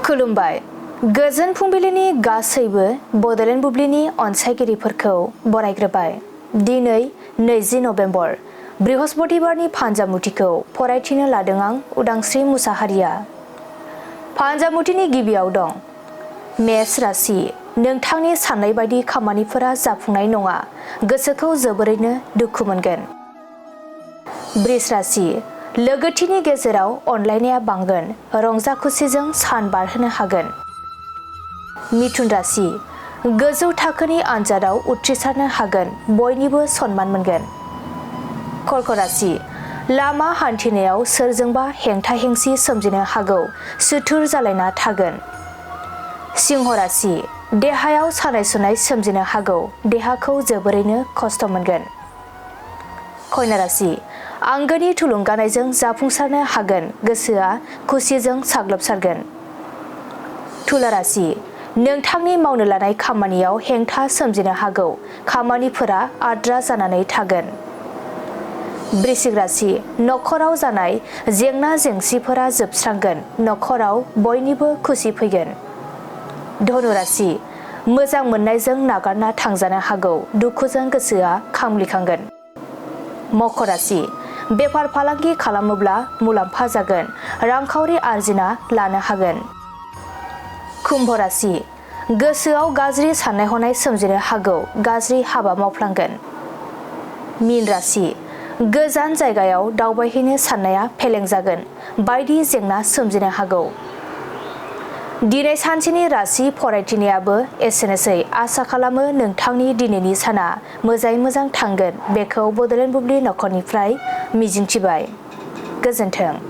खुलुमबाय गोजोन फुंबिलिनि गासैबो बड'लेण्ड बुब्लिनि अनसायगिरिफोरखौ बरायग्रोबाय। दिनै 20 नभेम्बर बृहस्पतिबारनि फान्जामुथिखौ फरायथिनो लादों आं उदांस्रि मुसाहारिया। फान्जामुथिनि गिबियाव दं मेष राशि, नोंथांनि साननाय बायदि खामानिफोरा जाफुंनाय नङा, गोसोखौ जोबोरैनो दुखु मोनगोन। बृष राशि, लोगोथिनि गेजेराव अनलायनाया बांगोन, रंजा खुसिजों सान बारहोनो हागोन। मिथुन राशि, गोजौ थाखोनि आनजादाव उथ्रिसारनो हागोन, बयनिबो सनमान मोनगोन। कर्क राशि, लामा हान्थिनायाव सोरजोंबा हेंथा हेंसि सोमजिनो हागौ, सुथुर जालायना थागोन। सिंह राशि, देहायाव सानाय सुनाय सोमजिनो हागौ, देहाखौ जोबोरैनो खस्थ' मोनगोन। कन्या राशि, आंगोनि थुलुंगानायजों जाफुंसारनो हागोन, गोसोआ खुसिजों साग्लोबसारगोन। तुला राशि, नोंथांनि मावनो लानाय खामानियाव हेंथा सोमजिनो हागौ, खामानिफोरा आद्रा जानानै थागोन। वृश्चिक राशि, नखराव जानाय जेंना जेंसिफोरा जोबस्रांगोन, नखराव बयनिबो खुसि फैगोन। धनु राशि, मोजां मोननायजों नागारना थांजानो हागौ, दुखुजों गोसोआ खामग्लिखांगोन। मकर राशि, बेफार फालांगि खालामोब्ला मुलाम्फा जागोन, रांखावरि आरजिना लानो हागोन। कुम्भ राशि, गोसोआव गाज्रि साननाय हनाय सोमजिनो हागौ, गाज्रि हाबा मावफ्लांगोन। मीन राशि, गोजान जायगायाव दावबायहैनो साननाया फेलें जागोन, बायदि जेंना सोमजिनो हागौ। दिनै सानसेनि राशि फरायथिनायाबो एसेनोसै। आसा खालामो नोंथांनि दिनैनि साना मोजाङै मोजां थांगोन, बेखौ बड'लेण्ड बुब्लि नखरनिफ्राय मिजिंथिबाय। गोजोन्थों।